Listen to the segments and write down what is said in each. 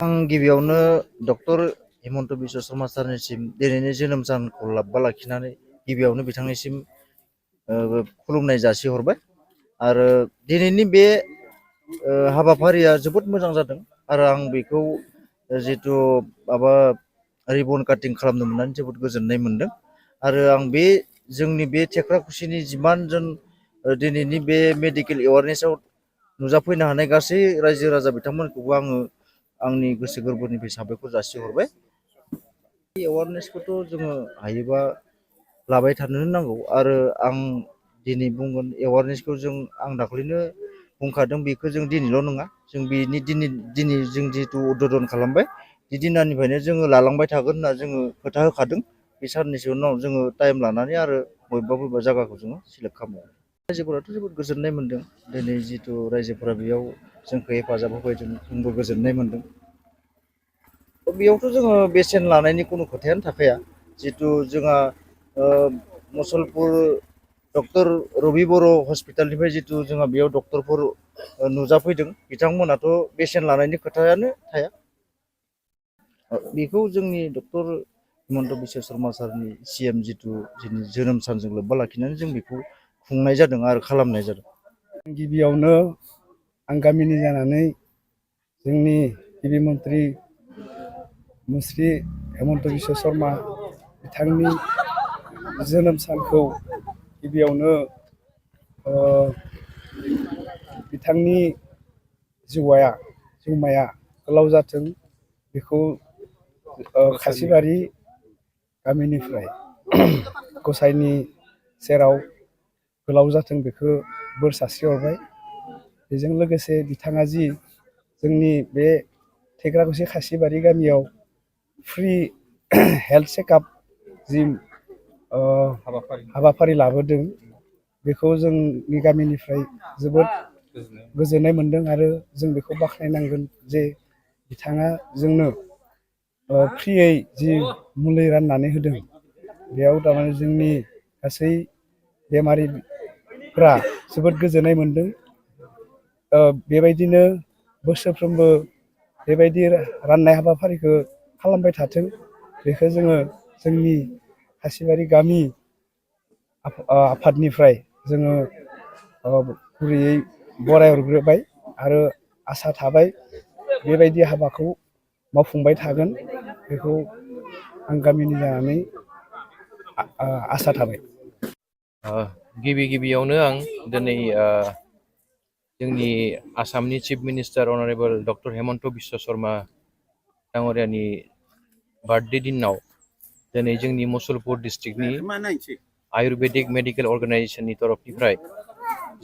आं गिबियावनो डक्टर हिमन्त बिश्व शर्मा सारनिसिम दिनैनि जोनोम सानखौ लोब्बा लाखिनानै गिबियावनो बिथांनिसिम खुलुमनाय जासिहरबाय आरो दिनैनि बे हाबाफारिया जोबोद मोजां जादों आरो आं बेखौ जितु माबा रिबन काटिं खालामनो मोननानै जोबोद गोजोननाय मोनदों आरो आं बे जोंनि बे टेक्राकुसिनि जिमानजन दिनैनि बे मेडिकेल एवारनेसाव नुजाफैनो हानाय गासै रायजो राजा बिथांमोनखौबो आङो आंनि गोसो गोरबोनिफ्राय साबायखर जासिहरबाय। एवारनेसखौथ' जोङो हायोबा लाबाय थानो नांगौ आरो आं दिनै बुंगोन एवारनेसखौ आं दाख्लैनो बुंखादों बेखौ जों दिनैल' नङा जों बेनि दिनै जों जिहेतु उद्बोधन खालामबाय बे दिनानिफ्रायनो जोङो लालांबाय थागोन होनना जोङो खोथा होखादों। बे साननैसो उनाव जोङो टाइम लानानै आरो बबेबा जायगाखौ जोङो सिलेक्ट खालामो। रायजोफोराथ' जोबोद गोजोननाय मोनदों दिनै जितु रायजोफोरा बेयाव जोंखौ हेफाजाब होबाय जोंबो गोजोननाय मोनदों। बेयावथ' जोङो बेसेन लानायनि खुनु खोथायानो थाखाया जितु जोंहा मुसलपुर डक्टर रबि बर' हस्पिटालनिफ्राय जितु जोंहा बेयाव डक्टरफोर नुजाफैदों बिथांमोनाथ' बेसेन लानायनि खोथायानो थाया। बेखौ जोंनि डक्टर हिमन्त बिश्व शर्मा सारनि CM जितु जोनोम सानजों लोब्बा लाखिनानै जों बेखौ खुंनाय जादों आरो खालामनाय जादों। गिबियावनो आं गामिनि जानानै जोंनि गिबि मन्त्रि मुस्रि हिमन्त बिश्व शर्मा बिथांनि जोनोम सानखौ गिबियावनो बिथांनि जिउमाया गोलाव जाथों बेखौ खासिबारि गामिनिफ्राय गसाइनि सेराव गोलाव जाथों बेखौ बोर सारस्रिहरबाय। बेजों लोगोसे बिथाङा जि जोंनि बे टेक्राकुसि खासिबारि गामियाव फ्रि हेल्थ चेकआप जि हाबाफारि लाबोदों बेखौ जोंनि गामिनिफ्राय जोबोद गोजोननाय मोनदों आरो जों बेखौ बाख्नायनांगोन जे बिथाङा जोंनो फ्रियै जि मुलि राननानै होदों बेयाव थारमाने जोंनि गासै बेमारिफ्रा जोबोद गोजोननाय मोनदों। बेबायदिनो बोसोरफ्रोमबो बेबायदि राननाय हाबाफारिखौ खालामबाय थाथों बेखौ जोङो जोंनि खासिबारि गामि आफादनिफ्राय जोङो गुरैयै बरायहरग्रोबाय आरो आसा थाबाय बेबायदि हाबाखौ मावफुंबाय थागोन बेखौ आं गामिनि जानानै आसा थाबाय। गिबियावनो आं दिनै जोंनि आसामनि chief minister honourable doctor Himanta Biswa Sarma डाङरियानि बार्थडे दिनाव दिनै जोंनि मुसलपुर डिस्ट्रिक्टनि आयुर्वेदिक मेडिकेल अर्गेनाइजेसननि तरफनिफ्राय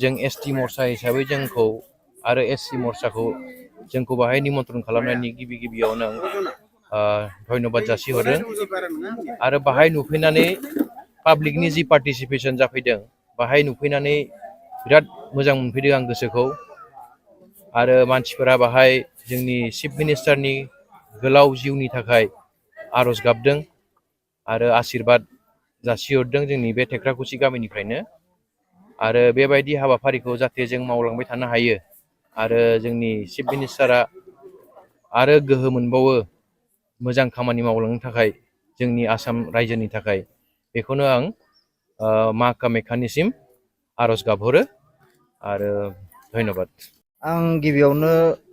जों ST मर्चा हिसाबै जोंखौ आरो SC मर्चाखौ जोंखौ बाहाय निमन्त्रन खालामनायनि गिबियावनो आं धन्यबाद जासिहरदों आरो बाहाय नुफैनानै पाब्लिकनि जि पार्टिसिपेसन जाफैदों बाहाय नुफैनानै बिराद मोजां मोनफैदों आं गोसोखौ आरो मानसिफोरा बाहाय जोंनि चिफ मिनिस्टारनि गोलाव जिउनि थाखाय आर'ज गाबदों आरो आशिर्बाद जासिहरदों जोंनि बे टेक्राकुसि गामिनिफ्रायनो आरो बेबायदि हाबाफारिखौ जाहाथे जों मावलांबाय थानो हायो आरो जोंनि चिफ मिनिस्टारा आरो गोहो मोनबावो मोजां खामानि मावलांनो थाखाय जोंनि आसाम रायजोनि थाखाय बेखौनो आं मा कामाख्यानिसिम आर'ज गाबहरो आरो धन्यबाद। आं गिबियावनो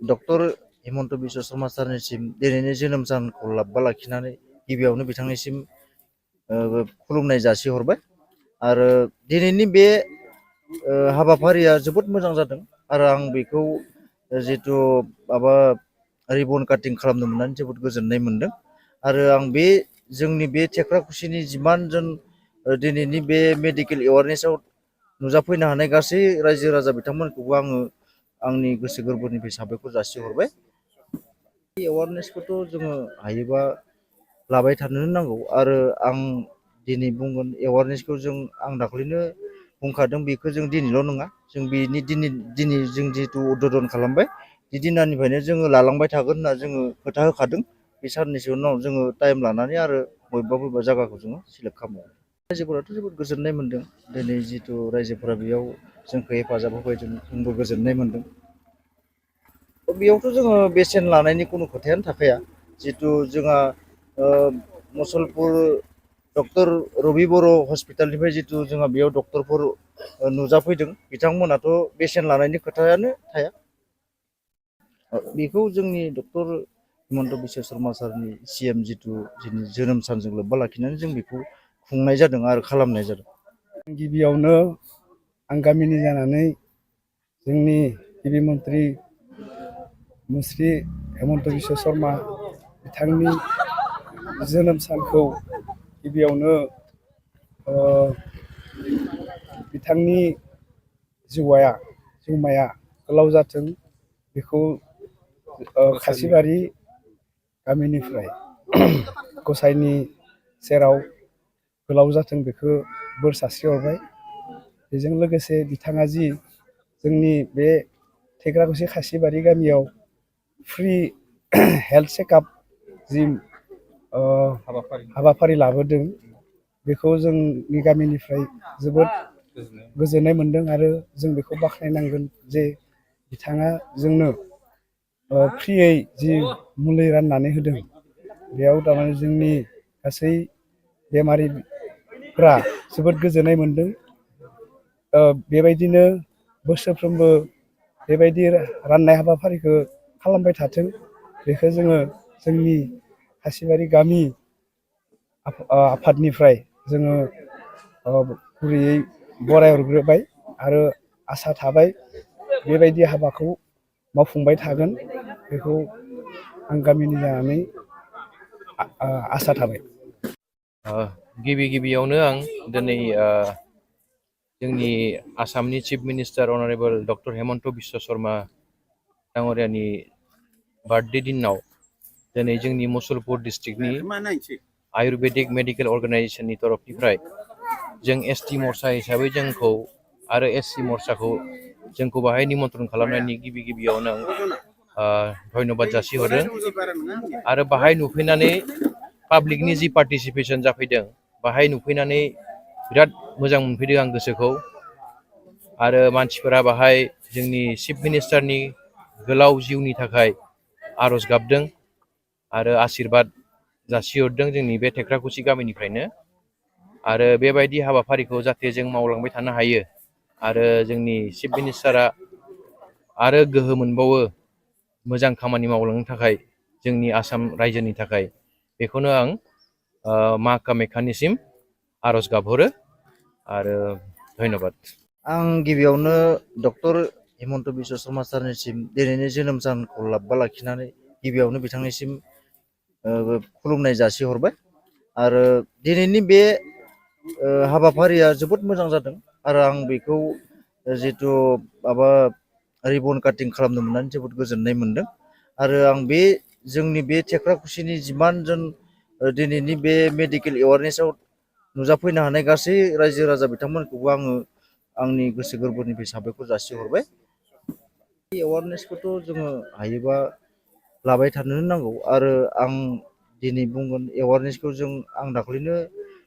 डक्टर हिमन्त बिश्व शर्मा सारनिसिम दिनैनि जोनोम सानखौ लोब्बा लाखिनानै गिबियावनो बिथांनिसिम खुलुमनाय जासिहरबाय आरो दिनैनि बे हाबाफारिया जोबोद मोजां जादों आरो आं बेखौ जितु माबा रिबन काटिं खालामनो मोननानै जोबोद गोजोननाय मोनदों आरो आं बे जोंनि बे टेक्राकुसिनि जिमानजन दिनैनि बे मेडिकेल एवारनेसाव नुजाफैनो हानाय गासै रायजो राजा बिथांमोनखौबो आङो आंनि गोसो गोरबोनिफ्राय साबायखर जासिहरबाय। एवारनेसखौथ' जोङो हायोबा लाबाय थानो नांगौ आरो आं दिनै बुंगोन एवारनेसखौ आं दाख्लैनो बुंखादों बेखौ जों दिनैल' नङा जों बेनि दिनै जों जिहेतु उद्बोधन खालामबाय बे दिनानिफ्रायनो जोङो लालांबाय थागोन होनना जोङो खोथा होखादों। बे साननैसो उनाव जोङो टाइम लानानै आरो बबेबा जायगाखौ जोङो सिलेक्ट खालामो। रायजोफोराथ' जोबोद गोजोननाय मोनदों दिनै जितु रायजोफोरा बेयाव जोंखौ हेफाजाब होबाय जोंबो गोजोननाय मोनदों। बेयावथ' जोङो बेसेन लानायनि कुनु खोथायानो थाखाया जितु जोंहा मुसलपुर डक्टर रबि बर' हस्पिटालनिफ्राय जितु जोंहा बेयाव डक्टरफोर नुजाफैदों बिथांमोनाथ' बेसेन लानायनि खोथायानो थाया। बेखौ जोंनि डक्टर हिमन्त बिश्व शर्मा सारनि CM जितु जोनोम सानजों लोब्बा लाखिनानै जों बेखौ खुंनाय जादों आरो खालामनाय जादों। गिबियावनो आं गामिनि जानानै जोंनि गिबि मन्त्रि मुस्रि हेमन्त बिश्व शर्मा बिथांनि जोनोम सानखौ गिबियावनो बिथांनि जिउमाया गोलाव जाथों बेखौ खासिबारि गामिनिफ्राय गसाइनि सेराव गोलाव जाथों बेखौ बोर सारस्रिहरबाय। बेजों लोगोसे बिथाङा जि जोंनि बे थेग्राकुसि खासिबारि गामियाव फ्रि हेल्थ चेकआप जि हाबाफारि लाबोदों बेखौ जोंनि गामिनिफ्राय जोबोद गोजोननाय मोनदों आरो जों बेखौ बाख्नायनांगोन जे बिथाङा जोंनो फ्रियै जि मुलि राननानै होदों बेयाव थारमाने जोंनि गासै बेमारिफ्रा जोबोद गोजोननाय मोनदों। बेबायदिनो बोसोरफ्रोमबो बेबायदि राननाय हाबाफारिखौ खालामबाय थाथों बेखौ जोङो जोंनि खासिबारि गामि आफादनिफ्राय जोङो गुरैयै बरायहरग्रोबाय आरो आसा थाबाय बेबायदि हाबाखौ मावफुंबाय थागोन बेखौ आं गामिनि जानानै आसा थाबाय। गिबियावनो आं दिनै जोंनि आसामनि chief minister honourable doctor Himanta Biswa Sarma दाङ'रियानि बार्थडे दिनाव दिनै जोंनि मुसलपुर डिस्ट्रिक्टनि आयुर्वेदिक मेडिकेल अर्गेनाइजेसननि तरफनिफ्राय जों ST मर्चा हिसाबै जोंखौ आरो SC मर्चाखौ जोंखौ बाहाय निमन्त्रन खालामनायनि गिबियावनो आं धन्यबाद जासिहरदों आरो बाहाय नुफैनानै पाब्लिकनि जि पार्टिसिपेसन जाफैदों बाहाय नुफैनानै बिराद मोजां मोनफैदों आं गोसोखौ आरो मानसिफोरा बाहाय जोंनि चिफ मिनिस्टारनि गोलाव जिउनि थाखाय आर'ज गाबदों आरो आशीर्बाद जासिहरदों जोंनि बे थेख्राकुसि गामिनिफ्रायनो आरो बेबायदि हाबाफारिखौ जाहाथे जों मावलांबाय थानो हायो आरो जोंनि चिफ मिनिस्टारा आरो गोहो मोनबावो मोजां खामानि मावलांनो थाखाय जोंनि आसाम रायजोनि थाखाय बेखौनो आं मा कामाख्यानिसिम आर'ज गाबहरो आरो धन्यबाद। आं गिबियावनो डक्टर हिमन्त बिश्व शर्मा सारनिसिम दिनैनि जोनोम सानखौ लोब्बा लाखिनानै गिबियावनो बिथांनिसिम खुलुमनाय जासिहरबाय आरो दिनैनि बे हाबाफारिया जोबोद मोजां जादों आरो आं बेखौ जितु माबा रिबन काटिं खालामनो मोननानै जोबोद गोजोननाय मोनदों आरो आं बे जोंनि बे थेख्राकुसिनि जिमानजन दिनैनि बे मेडिकेल एवारनेसाव नुजाफैनो हानाय गासै रायजो राजा बिथांमोनखौबो आङो आंनि गोसो गोरबोनिफ्राय साबायखर जासिहरबाय। एवारनेसखौथ' जोङो हायोबा लाबाय थानो नांगौ आरो आं दिनै बुंगोन एवारनेसखौ आं दाख्लैनो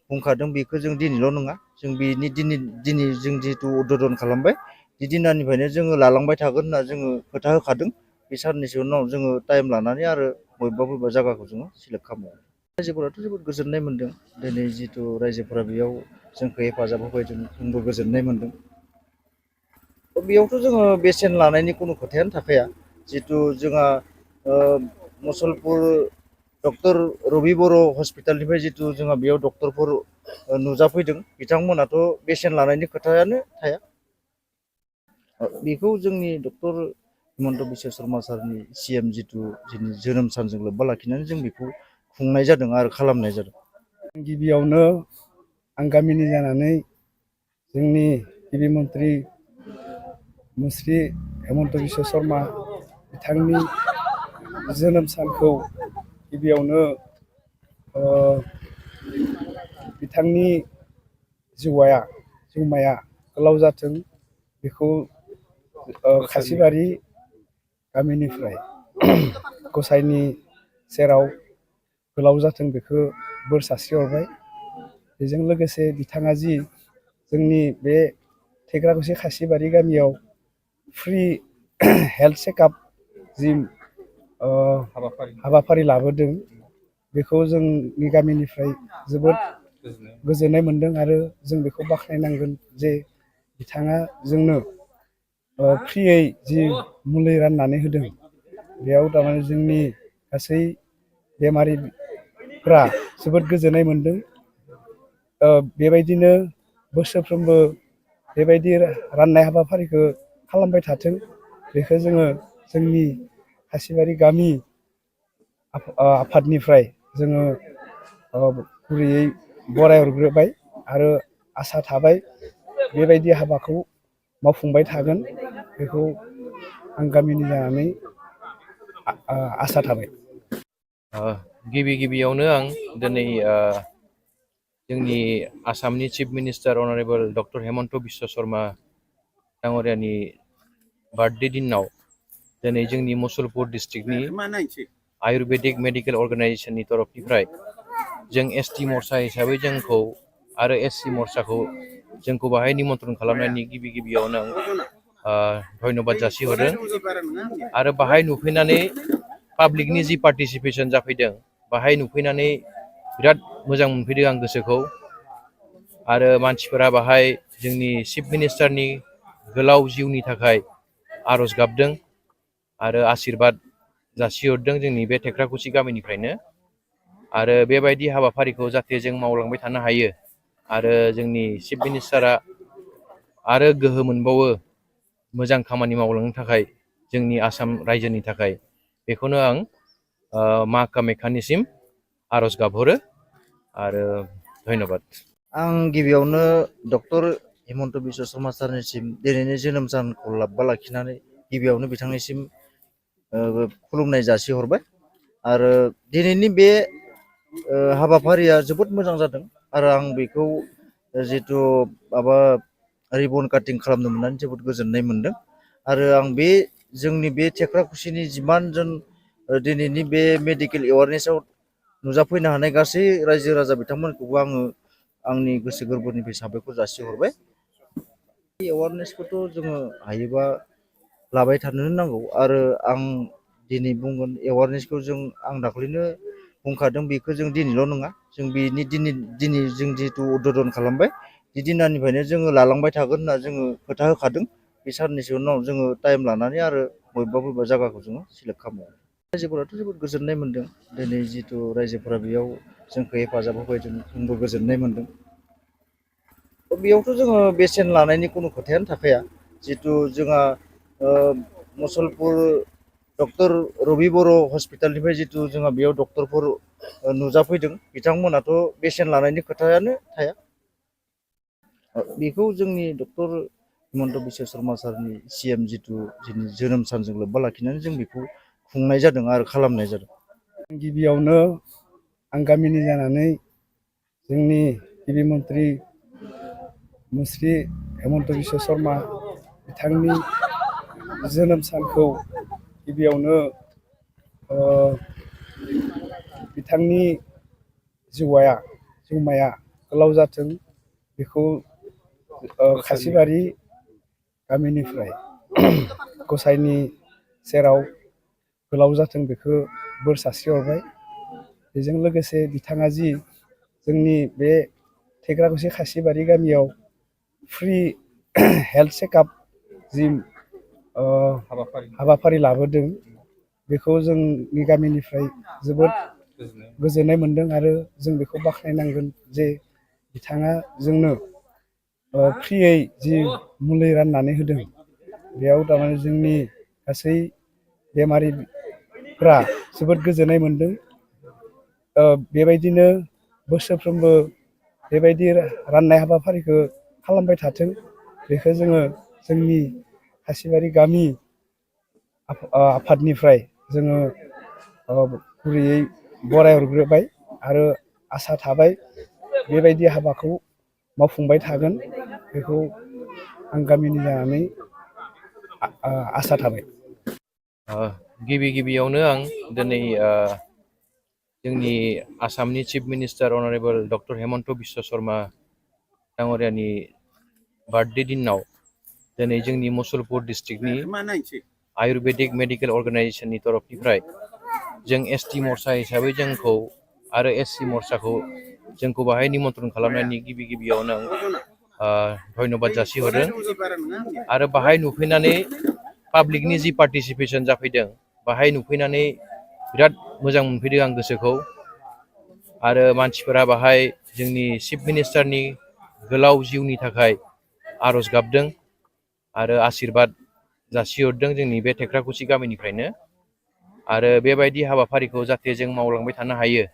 बुंखादों बेखौ जों दिनैल' नङा जों दिनै जों जिहेतु उद्बोधन खालामबाय बे दिनानिफ्रायनो जोङो लालांबाय थागोन होनना जोङो खोथा होखादों बे साननैसो उनाव जोङो टाइम लानानै आरो बबेबा जायगाखौ जोङो सिलेक्ट खालामो। रायजोफोराथ' जोबोद गोजोननाय मोनदों दिनै जितु रायजोफोरा बेयाव जोंखौ हेफाजाब होबाय जोंबो गोजोननाय मोनदों। बेयावथ' जोङो बेसेन लानायनि कुनु खोथायानो थाखाया जितु जोंहा मुसलपुर डक्टर रबि बर' हस्पिटालनिफ्राय जितु जोंहा बेयाव डक्टरफोर नुजाफैदों बिथांमोनाथ' बेसेन लानायनि खोथायानो थाया। बेखौ जोंनि डक्टर हिमन्त बिश्व शर्मा सारनि CM जितु जोनोम सानजों लोब्बा लाखिनानै जों बेखौ खुंनाय जादों आरो खालामनाय जादों। गिबियावनो आं गामिनि जानानै जोंनि गिबि मन्त्रि मुस्रि हेमन्त बिश्व शर्मा बिथांनि जोनोम सानखौ गिबियावनो बिथांनि जिउमाया गोलाव जाथों बेखौ खासिबारि गामिनिफ्राय गसाइनि सेराव गोलाव जाथों बेखौ बोर सारस्रिहरबाय। बेजों लोगोसे बिथाङा जि जोंनि बे थेग्राकुसि खासिबारि गामियाव फ्रि हेल्थ चेकआप जि हाबाफारि लाबोदों बेखौ जोंनि गामिनिफ्राय जोबोद गोजोननाय मोनदों आरो जों बेखौ बाख्नायनांगोन जे बिथाङा जोंनो फ्रियै जि मुलि राननानै होदों बेयाव थारमाने जोंनि गासै बेमारिफ्रा जोबोद गोजोननाय मोनदों। बेबायदिनो बोसोरफ्रोमबो बेबायदि राननाय हाबाफारिखौ खालामबाय थाथों बेखौ जोङो जोंनि खासिबारि गामि आफादनिफ्राय जोङो गुरैयै बरायहरग्रोबाय आरो आसा थाबाय बेबायदि हाबाखौ मावफुंबाय थागोन बेखौ आं गामिनि जानानै आसा थाबाय। गिबियावनो आं दिनै जोंनि आसामनि chief minister honourable doctor Himanta Biswa Sarma दाङ'रियानि बार्थडे दिनाव दिनै जोंनि मुसलपुर डिस्ट्रिक्टनि आयुर्वेदिक मेडिकेल अर्गानाइजेशननि तरफनिफ्राय जों एसटि मर्चा हिसाबै जोंखौ आरो एससि मर्चाखौ जोंखौ बाहाय निमन्त्रन खालामनायनि गिबियावनो आं धन्यबाद जासिहरदों आरो बाहाय नुफैनानै पाब्लिकनि जि पार्टिसिपेसन जाफैदों बाहाय नुफैनानै बिराद मोजां मोनफैदों आं गोसोखौ आरो मानसिफोरा बाहाय जोंनि चिफ मिनिस्टारनि गोलाव जिउनि थाखाय आर'ज गाबदों आरो आशीर्बाद जासिहरदों जोंनि बे टेक्राकुसि गामिनिफ्रायनो आरो बेबायदि हाबाफारिखौ जाहाथे जों मावलांबाय थानो हायो आरो जोंनि चिफ मिनिस्टारा आरो गोहो मोनबावो मोजां खामानि मावलांनो थाखाय जोंनि आसाम रायजोनि थाखाय बेखौनो आं मा कामाख्यानिसिम आर'ज गाबहरो आरो धन्यबाद। आं गिबियावनो डक्टर हेमन्त बिश्व शर्मा सारनिसिम दिनैनि जोनोम सानखौ लोब्बा लाखिनानै गिबियावनो बिथांनिसिम खुलुमनाय जासिहरबाय आरो दिनैनि बे हाबाफारिया जोबोद मोजां जादों आरो आं बेखौ जिथु माबा रिबन काटिं खालामनो मोननानै जोबोद गोजोननाय मोनदों आरो आं बे जोंनि बे टेक्राकुसिनि जिमानजन दिनैनि बे मेडिकेल एवारनेसाव नुजाफैनो हानाय गासै रायजो राजा बिथांमोनखौबो आङो आंनि गोसो गोरबोनिफ्राय साबायखर जासिहरबाय। एवारनेसखौथ' जोङो हायोबा लाबाय थानो नांगौ आरो आं दिनै बुंगोन एवारनेसखौ जों आं दाख्लैनो बुंखादों बेखौ जों दिनैल' नङा जों बेनि दिनै जों जिहेतु उद्बोधन खालामबाय बे दिनानिफ्रायनो जोङो लालांबाय थागोन होनना जोङो खोथा होखादों बे साननैसो उनाव जोङो टाइम लानानै आरो बबेबा जायगाखौ जोङो सिलेक्ट खालामो। रायजोफोराथ' जोबोद गोजोननाय मोनदों दिनै जिथु रायजोफोरा बेयाव जोंखौ हेफाजाब होबाय जोंबो गोजोननाय मोनदों। बेयावथ' जोङो बेसेन लानायनि खुनु खोथायानो थाखाया जिहेथु जोंहा मुसलपुर डक्टर रबि बर' हस्पिटालनिफ्राय जिथु जोंहा बेयाव डक्टरफोर नुजाफैदों बिथांमोनाथ' बेसेन लानायनि खोथायानो थाया बेखौ जोंनि डक्टर हेमन्त बिश्व शर्मा सारनि CM जिथु जोनोम सानजों लोब्बा लाखिनानै जों बेखौ खुंनाय जादों आरो खालामनाय जादों। गिबियावनो आं गामिनि जानानै जोंनि गिबि मन्त्रि मुस्रि हेमन्त बिश्व शर्मा बिथांनि जोनोम सानखौ गिबियावनो बिथांनि जिउमाया गोलाव जाथों बेखौ खासिबारि गामिनिफ्राय गसाइनि सेराव गोलाव जाथों बेखौ बोर सारस्रिहरबाय। बेजों लोगोसे बिथाङा जि जोंनि बे टेक्राकुसि खासिबारि गामियाव फ्रि हेल्थ चेकआप जि हाबाफारि लाबोदों बेखौ जोंनि गामिनिफ्राय जोबोद गोजोननाय मोनदों आरो जों बेखौ बाख्नायनांगोन जे बिथाङा जोंनो फ्रियै जि मुलि राननानै होदों बेयाव थारमाने जोंनि गासै बेमारिफ्रा जोबोद गोजोननाय मोनदों। बेबायदिनो बोसोरफ्रोमबो बेबायदि राननाय हाबाफारिखौ खालामबाय थाथों बेखौ जोङो जोंनि खासिबारि गामि आफादनिफ्राय जोङो गुरैयै बरायहरग्रोबाय आरो आसा थाबाय बेबायदि हाबाखौ मावफुंबाय थागोन बेखौ आं गामिनि जानानै आसा थाबाय। गिबियावनो आं दिनै जोंनि आसामनि chief minister honourable doctor Himanta Biswa Sarma दाङ'रियानि बार्थडे दिनाव दिनै जोंनि मुसलपुर डिस्ट्रिक्टनि आयुर्वेदिक मेडिकेल अर्गानाइजेशननि तरफनिफ्राय जों एसटि मर्चा हिसाबै जोंखौ आरो एससि मर्चाखौ जोंखौ बाहाय निमन्त्रन खालामनायनि गिबियावनो आं धन्यबाद जासिहरदों आरो बाहाय नुफैनानै पाब्लिकनि जि पार्टिसिपेसन जाफैदों बाहाय नुफैनानै बिराद मोजां मोनफैदों आं गोसोखौ आरो मानसिफोरा बाहाय जोंनि चिफ मिनिस्टारनि गोलाव जिउनि थाखाय आर'ज गाबदों आरो आशीर्बाद जासिहरदों जोंनि बे टेक्राकुसि गामिनिफ्रायनो आरो बेबायदि हाबाफारिखौ जाहाथे जों मावलांबाय थानो हायो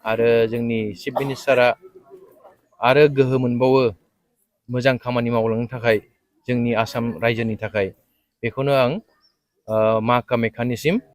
आरो जोंनि चिफ मिनिस्टारा आरो गोहो मोनबावो मोजां खामानि मावलांनो थाखाय जोंनि आसाम रायजोनि थाखाय बेखौनो आं मा कामाख्यानिसिम